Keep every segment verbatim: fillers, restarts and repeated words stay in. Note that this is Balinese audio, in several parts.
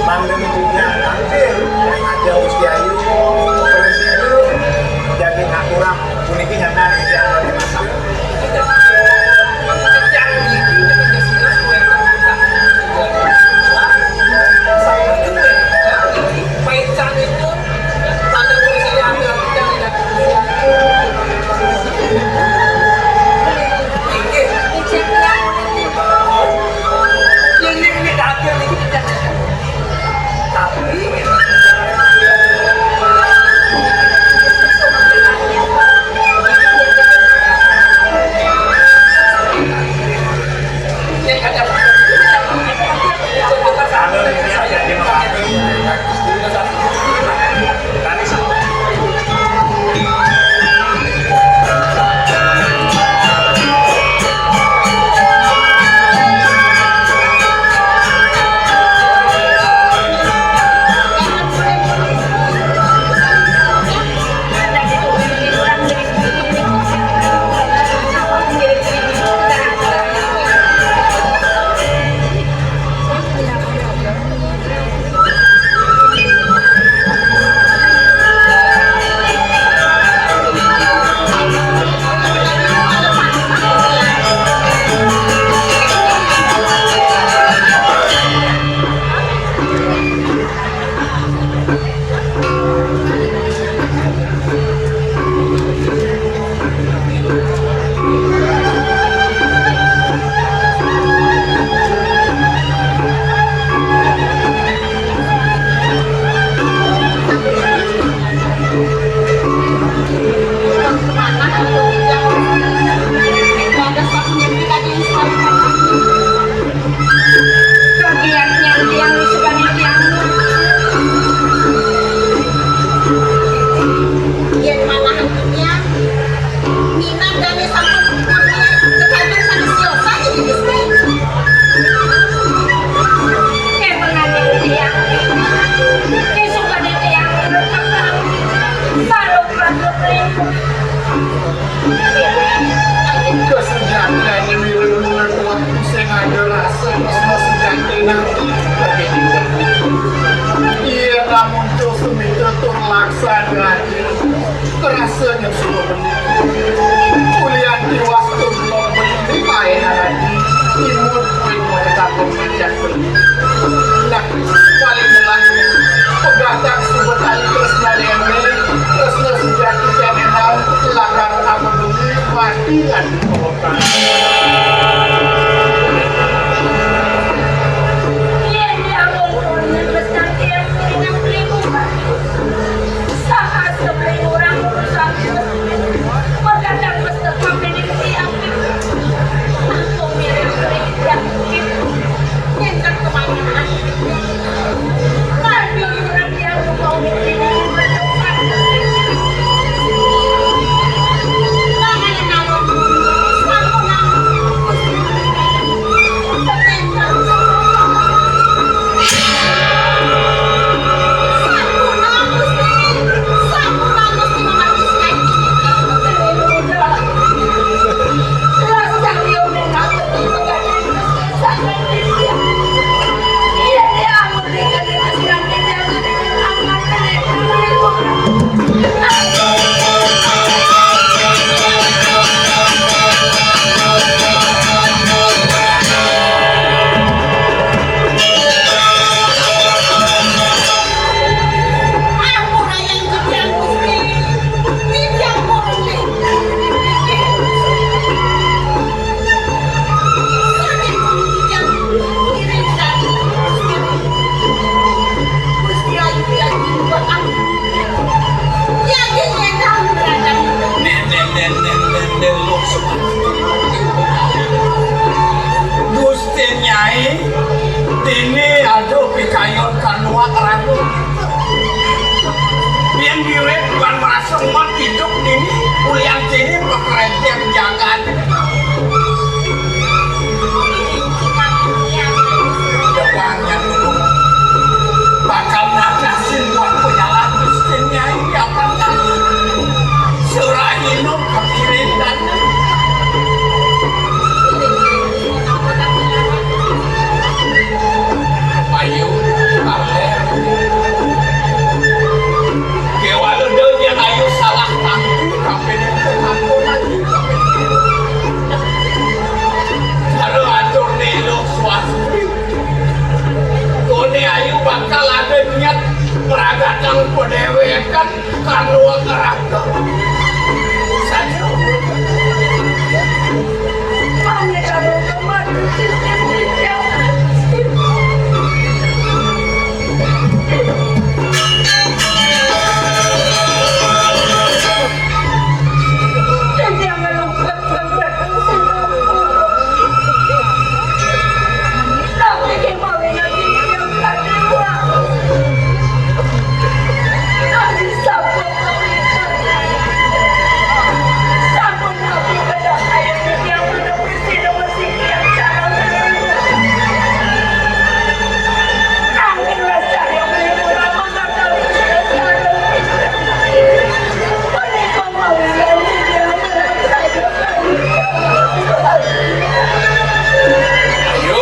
Mangga menika tampil Raja Gusti Ayu, presiden daging akurah puniki nyana Ida Ratu Masak. Kasujatiné mireng wektu sing ada rasa tresna sujati nanti. Yén namung terus semita tur laksana terasa nyusul beli. Ulian tiwas tur lok beli paéhan ati. Imut kuwi mau tetap macam beli. Nah, paling jelas pegatang suba tali tresna déné, tresna sujati kénéhan lakar apa beli mati ati. Yén dia mungkul nyebetan tiang kuningan beli buka. Saat kebeli orang urusan bakal ada niat meragatang padéwékan kanu neraka. Saja. Pamit kanu kemari. Ayo,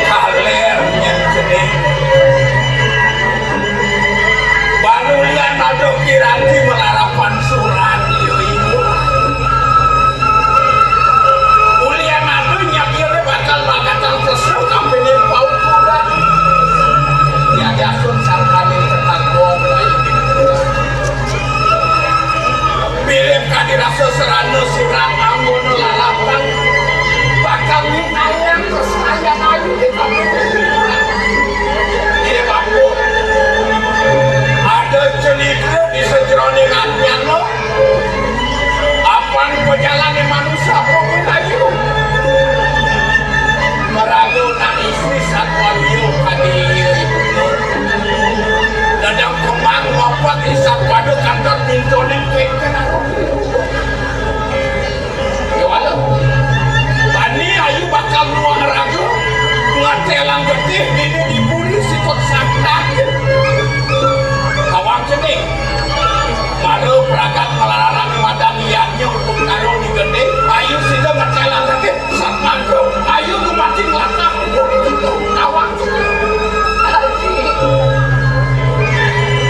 kaler nyén cening. Ban ulian ada piranti malarapan surat, ieu ibu. Ulian ada nyak ieu bakal magatang tresna kapining paukuran. Ya jasun sangkaning ketakuan. Bilih kadi rasa serana surat anggona lalapan bakal nyinayang tresna ayu di kampung. Ieu bapa, ada cerita di sajeroning atnyana, apan pajalané manusa pun ayu. Maraga nak istri satwa liya kadi ieu ibu. Dadang kemang mapak isap pada kantor pintoné kéngkén aruh. Ya wala. Bani ayu bakal nuang raga, ngatelang getih dini diburi sikut sakta. Kawang cening. Mara pragat malarapan madan ianya untuk karo di getih, ayu sida ngatelang getih. Satmangku, ayu gumanti nglatah. Awak. Aji.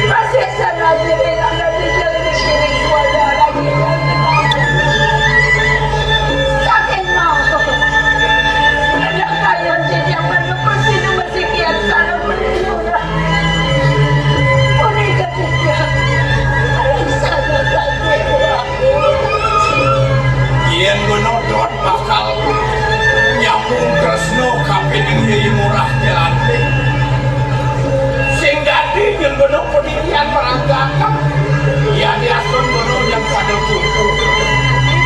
Masih sana diri anda di jalan kiri keluarga lagi. Sakit mau. Ada kayu di zaman lepas itu masih kian salah berguna. Boleh jadi dia. Ada sana lagi. Yén benodot bakal nyambung tresna kapining Yéyé Murah Jelantih. Sing dadi yén benod padidian maragakan. Yadiastun benod nyén pada kuku.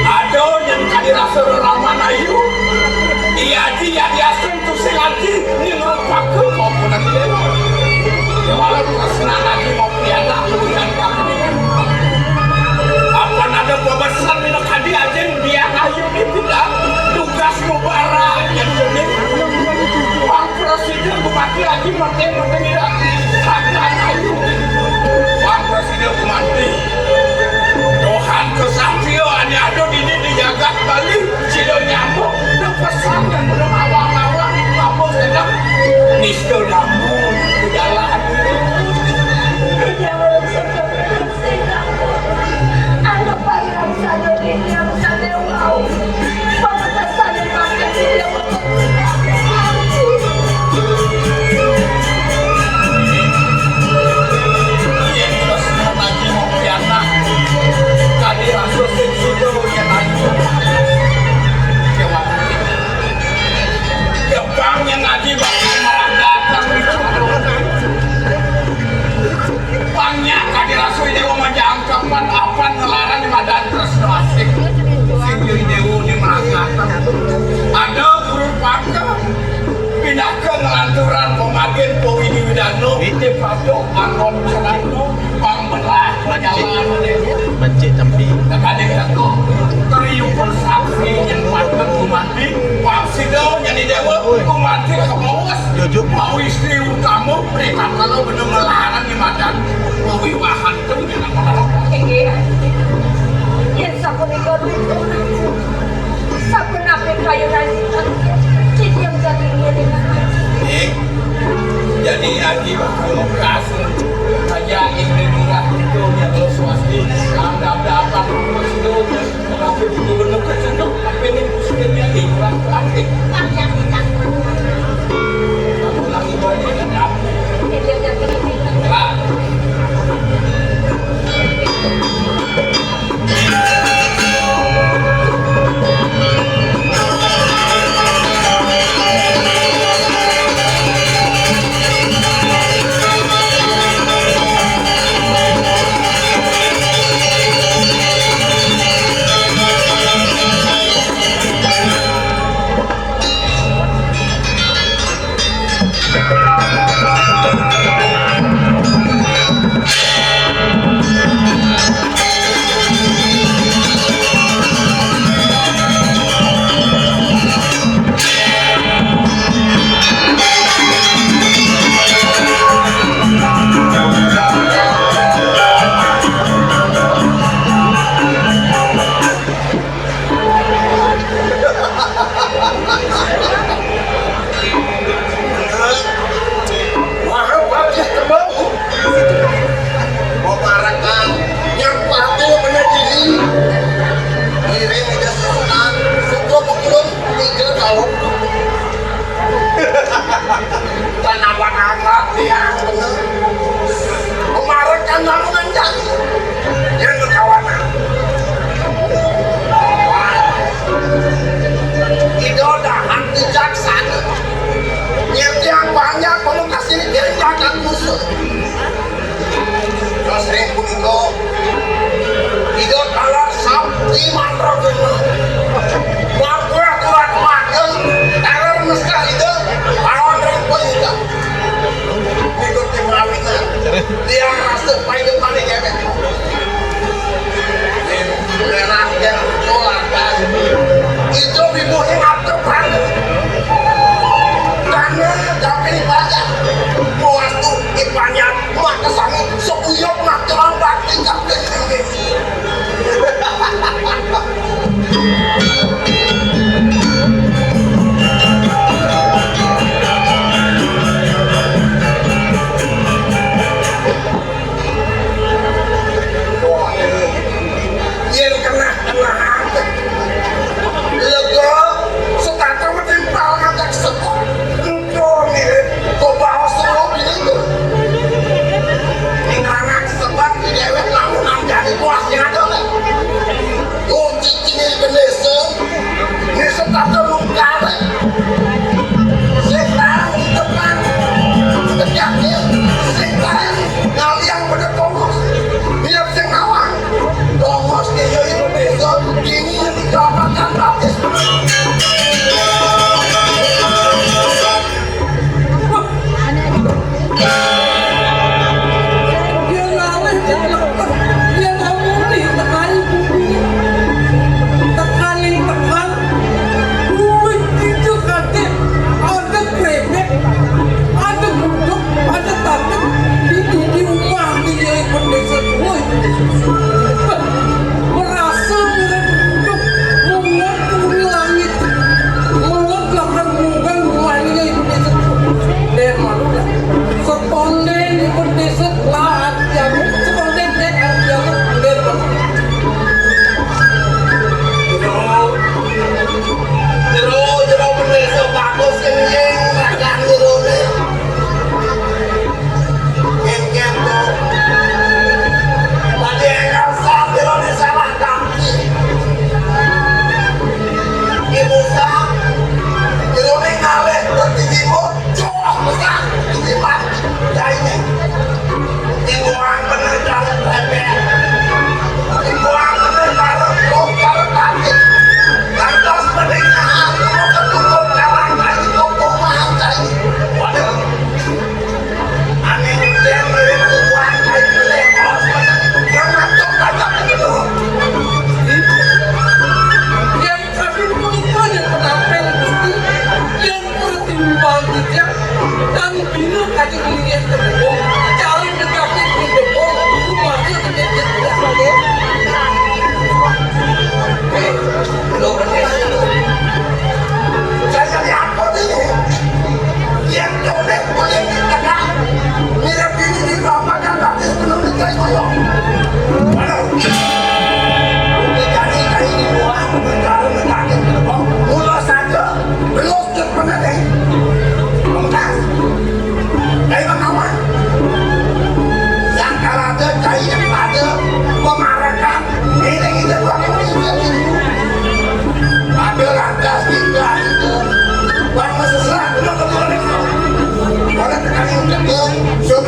Ada nyén kadi rasa reraman ayu. Iya di yadiastun tusing ati nyén rupaka komponan déwa. Déwa tresna lagi mau pianak luwihan kapining. Apan ada pabesan minakadi ajin biang ayu di bidang tugas mubara yang jenis. Pang presiden bupati lagi mati mati tidak. Sakan ayu. Pang presiden bupati. Tuhan kesatria ane ada dini di jagat Bali. Sida nyambung, da pesan nyén belum awang-awang, ngapa sedap? Nista nyambung, ke jalan. Anu parang sada dini anu sada wau. Pamekasan makan di Jawa. Yén tresna lagi mau pianak, kadi rasa sing suda yén ayu. Kebang nyén ngaji bakal maragakan. Pang nyak kadi rasa déwa majangkepan apan nglarang madan tresna asih. Sing déwa né maragakan. Ada guru paka pinaka nglanturang pamagin pawidi widana. Widi paduh anggon celana. Pang belah jalan. Bencik tempi. Kekading teko. Triumfal saksi nyén patut gumanti. Pang sida nyén déwa gumanti kebawah. Jujur. Mau istri utama, rikala bena nglarang di madan. Wiwahan tu nyén apa. Inggih. Yén sapunika duit. Sapunapi kayun aji, titiang jagi ngiring. Eh, jadi aji bakal lekas. Aja ini murah itu yang lo swasti. Anda dapat itu. Tapi gubernur kecunduk, tapi ini musuhnya ini kurang terakhir. Aku lagi banyak yang dapat.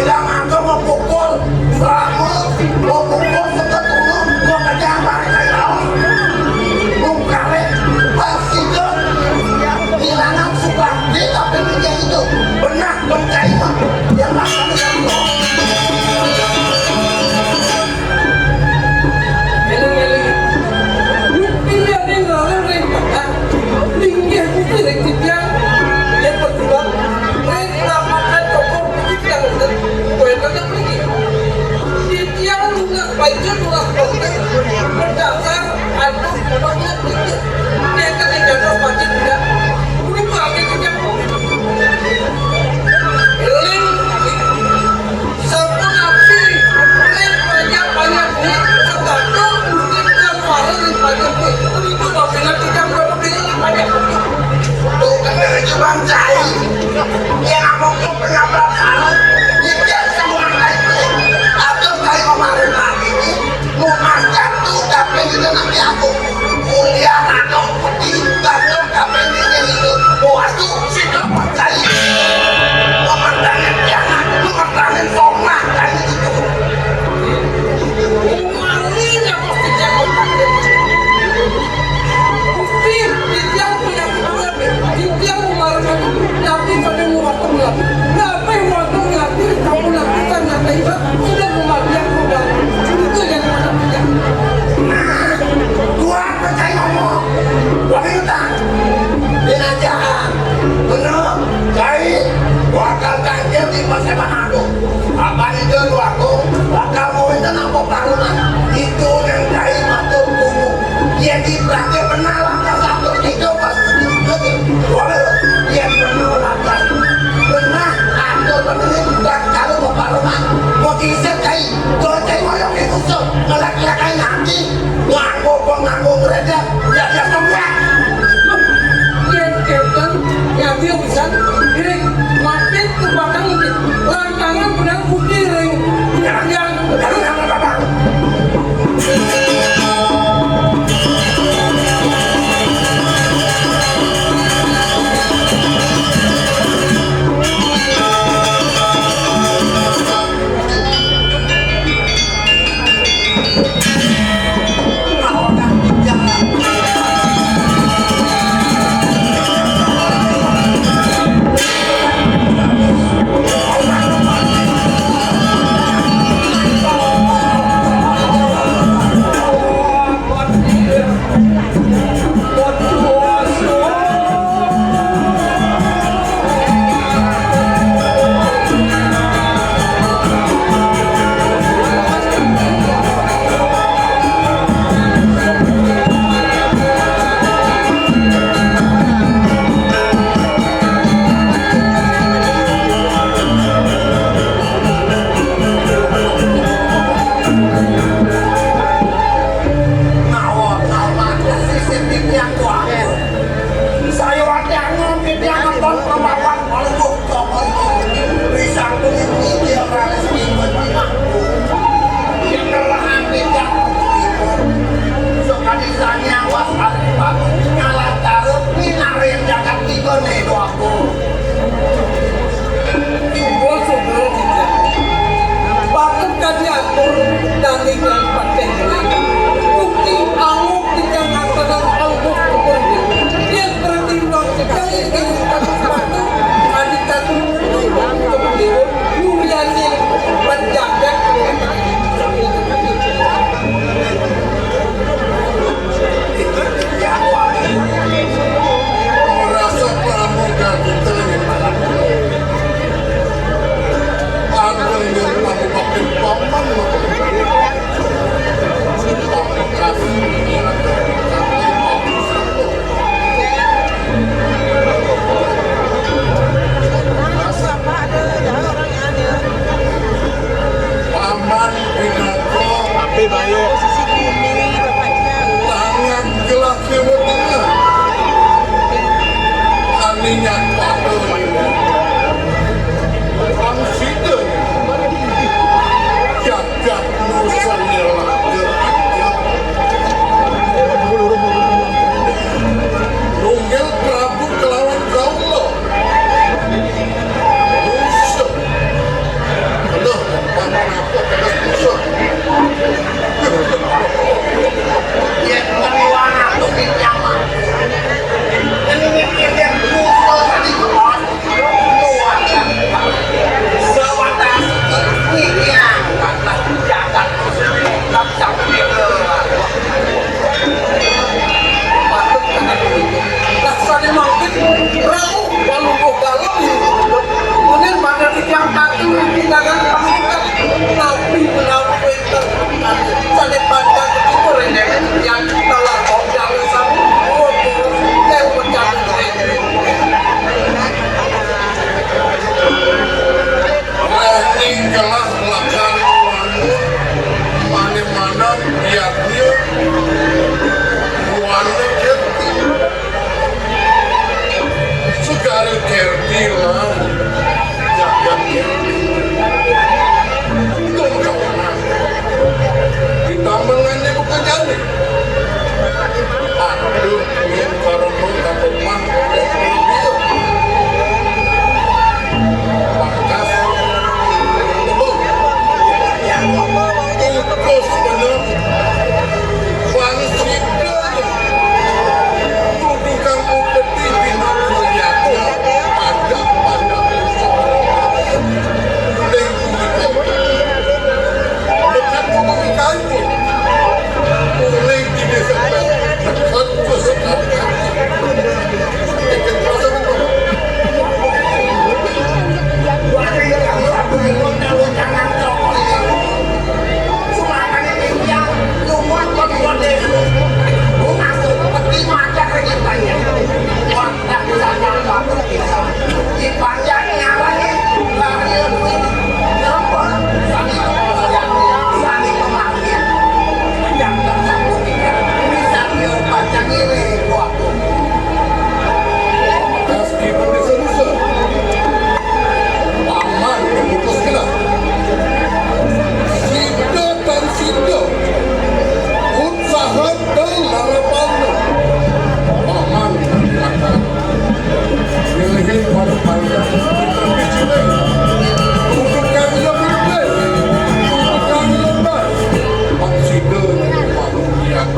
Jangan mau pukul, mau pukul seketurun, mau kejar bareng aja. Mau kare, pas itu, kehilangan suka, dia tapi dia itu. Benar, percaya, yang makan itu. Eling-eling. Bukti ade ngarang ring tengah. Linggih bukti ring titiang. Yen perjuang, ring ramakan cokor bukti tiang enten. Kowe tetep mriki. Titiang lunas baja, lunas baja. Berdasar anu pembuat bukti. Nek ketinggalan wajib tidak. Berubah ke titiang. Eling. Sampun abdi ring banyak-banyak duit, sebatul mungkin keluar ring banyak duit. Itu apabila kita berpikir banyak duit. Tuh, kan dari Jepang cai. Yang ngomong tuh penabrak arah. Dia semua naik beli. Atau kayak kemarin lagi nih. Muka jatuh, tapi kita nanti aku. Kuliah anak putih, jatuh, tapi ini itu. Waduh, si dapat saya. Pemandangan pianak, pemandangan tomat, kan itu. Umalinya pasti jatuh. Pasti, dia punya kebetulan, dia umar, tapi pada waktu. Napa waktu ngerti kamu lakukan nyata iba tidak membagian produk. Itu yang mana tidak. Nah, gua percaya ngomong. Gua minta. Dia aja. Bener. Cai. Gua akan tangkil di Pasar Manado. Apa itu lu aku? Bakal mau minta napa barunan. Itu yang cai matur kumu. Yen dibrake benar lantas atur tiga pas begitu. Boleh, yen benar lantas. Benar atur benar, dan kalau mau paruman, mau diisir kai, goceng moyong ditusul, ngelak-ngelak kai nanti. Nganggo kok nganggo ngeredek, ya, ya, semua. Yen kenten, ya, dia bisa, diri, makin ke batang, lantangan benang putih, ring. Ya, ya, baru yang apa? Mawon, mawon, sisip titiang kuat. Saya wadah ngon titiang nonton kemawon, kalau buh, toko ini. Pisang kuning hijau, ralis minggu di mangkuk. Yang kerahan titiang untuk ibu. Suka disanya was hari pagi, ngalah taruh, ini nari yang jagat tiga nih, doaku. Ibu saudara titiang. Patut kami atur dan ingkang patih. Bukti anguk titiang ngatenan anguk kepun. Yang bertimbang sekali ini patut patut. Adi katu mulyani penjaga. Merasa pramugari terima. Ageng yang kabupaten papan. Paman pinaka. Ape bayo? Tangan gelah Jawa Tengah. Aningan pada. Bang sida. Jagat Nusantara. Nunggil Prabu kelawan kaula. Nusuk. Kalah lakar nglamun manéh-manéh biadnya buana kerti. Segara kerti lah jagat kerti. Untung kawanan. Ditambangané buka jani. Aduh, kuwi karena kata pang. Pangkas. Terus bener. Bang Sidel. Tukang upeti pinang kuliahnya. Pada, pada. Ning, dekat kudu ikanku. Mulai di desa dekat ku sekali. Paman memutus gelah. Sida tan sida. Usaha teu larapan. Paman akan ngelihin pada panjang. Tukang lemah. Tukang lemah. Bang sida paruh liat.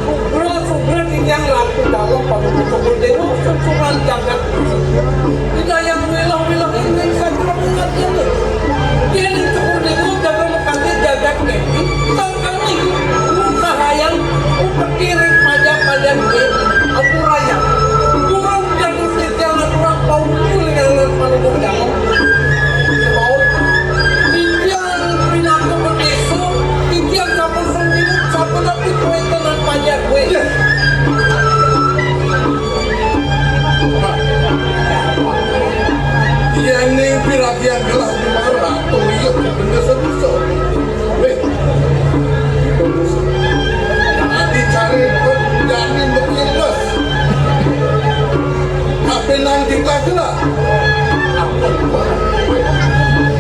Sugra-sugra titiang Ratu Dalem Paduka Cokor Dewa sungsungan jagat. Ida yang wilah-wilah ing sajroning atiné. Yén Cokor Dewa jaga makasih jagat kéné, sangkaning ngrahayang upeti ring panjak-panjak kuwi, ampurayang. Durung dados titiang ngaturang pauku ring Ratu Paduka Dalem. Paut. Titiang pinaka bendésa, titiang sampun sumingguh, sapunapi kawéntenan panjak kuwi. Yéning piragian gelah di maratu, iya bendésa-bendésa. Wéh. Adi cari jani mekilus. Kapining titah gelah. Ampun, Pak.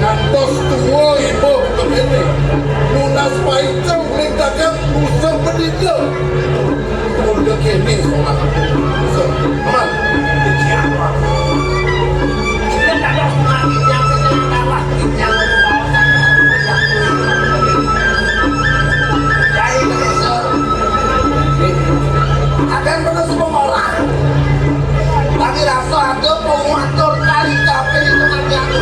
Ngantos tua ibu kemene. Nunas paica uli dagang usah pendidik. Udah kene sekolah. Usah. Aman. Akan penuh semua orang. Tapi rasa ada pengatur kali tapi itu nanti aku.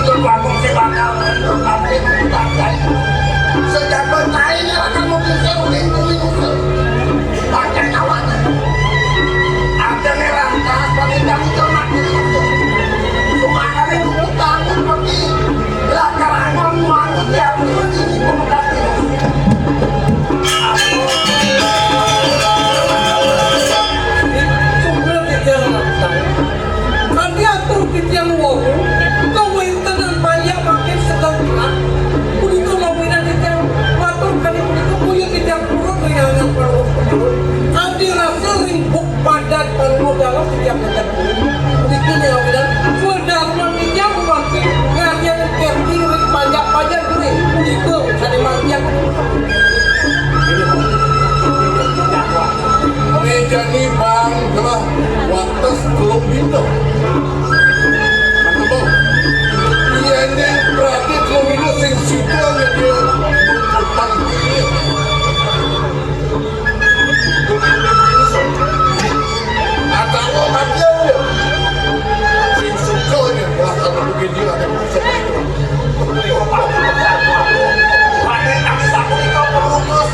Itu kampung si bakal tapi itu tak jadi. Sejak bertanya akan mungkin saya udah itu itu. Pakai kawan. Ada nih lantas pakai jam itu mati itu. Cuma ada yang utang seperti Kanti atur titiang wau, kawéntenan panjak mangkin sedeng gerak. Punika mawinan titiang matur kadi punika, boya titiang purun ring angan Prabu Gubernur. Adi rasa ring buk padan Prabu Dalem titiang ngajak purun. Puniki ning awinan swadarman titiang rumampir ngaryan kerti ring panjak-panjak kuwi. Punika sané margiang. Mejani bang gelah wates telung dina. Mantep, Bang. Yéning prati telung dina sing sida nyedya utang kuwi. Atawa mati ya. Sing suka nya gelah kata begini ada. Wadé kami sapunika perutus,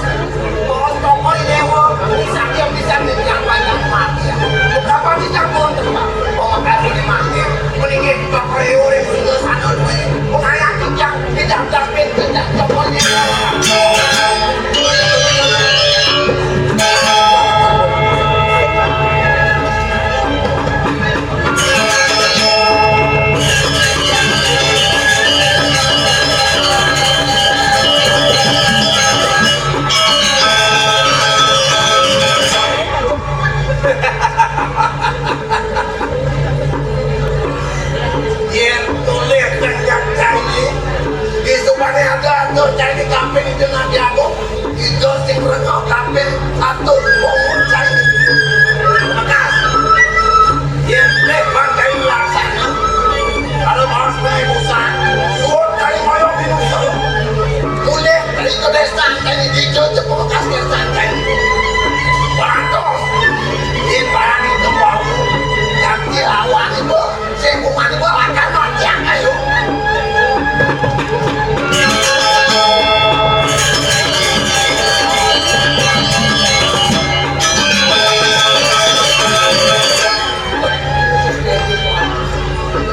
bos pokok dewa, bisa dia bisa nih yang banyak mati ya. Berapa bisa pun tempat, pokok kami mati. Mendingin pokok urip sudah sana duit, pokoknya kijang, kijang, kijang, kijang, pokoknya. Yén tulis kang jang cai ni, isuk bané ada atur cai ni kaping ida Nabi Agung, ida sing rengok kaping atur pungut cai ni. Bekas. Yén leh bang cai laksana, ada baos pengibusan, suut cai moyong minusa. Mulih dari ke desa cai ni, dija cepu bekas desa cai ni. Barantos. Yén barang itu bau, nanti lawan itu. Sing kuman gua bakal mati, ayo.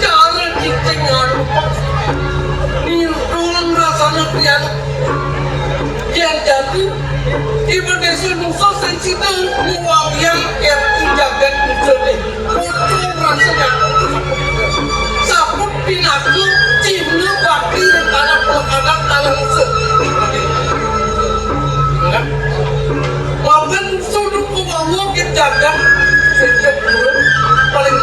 Cara kita ngaruh nindung rasana pian. Yén jatuh, ibu desa nusa sing sida ngwawiang yén jagat nusa nih. Pucung rasanya. Saput pinaku Cina bakti tanah pelekadan tanah nusa. Makan nusa nuku wawa ke jagat. Sejak dulu paling